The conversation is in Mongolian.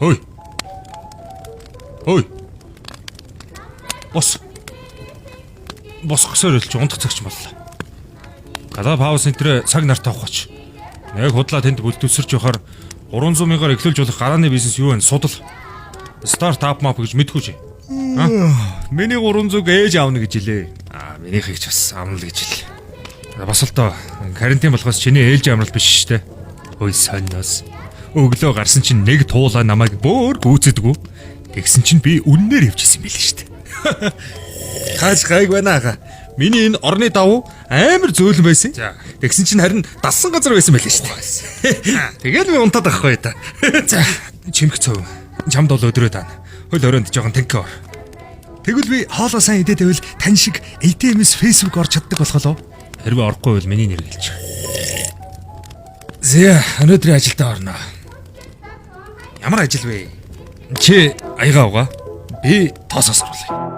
Хөөй. Хөөй. Бос. Босгосоор л чи унтах цагч боллоо. Галаа пауз центрээ цаг нарт авах гэж. Нэг худлаа тэнд бүлдүүлсэрч явахаар 300 мянгаар эхлүүлж болох гарааны бизнес юу вэ? Судал. Стартап мап гэж мэдхүү чи. Миний 300 ээж аавна гэж хэлээ. Аа, минийхийг ч бас амнал гэж хэл. Бас л доо карантин болохоос чиний ээлж амрал биш шүү дээ. Ой сонноос. Өглөө гарсан чинь нэг туулаа намайг бөөр гүйцэдгүү. Тэгсэн чинь би үннээр явчихсан юм билээ шүү дээ. Хааш гайг байна аха. Миний энэ орны давуу амар зөөлөн байсан. За. Тэгсэн чинь харин дассан газар байсан байлээ шүү дээ. Тэгэл би унтаад байхгүй та. За, чимх цов. Чамд бол өдрөө таана. Хөл өрөөнд жоохон тэнхээ ор. Тэгвэл би хоолоо сайн идээд байвал тань шиг ATM-с Facebook орж чаддаг болох уу? Хэрвээ орохгүй бол миний нэр гэлж. Зэ, өнөөдрийн ажилдаа орно. Ямар ажил вэ? Чи аягаа угаа. Би тоосоос оруулъя.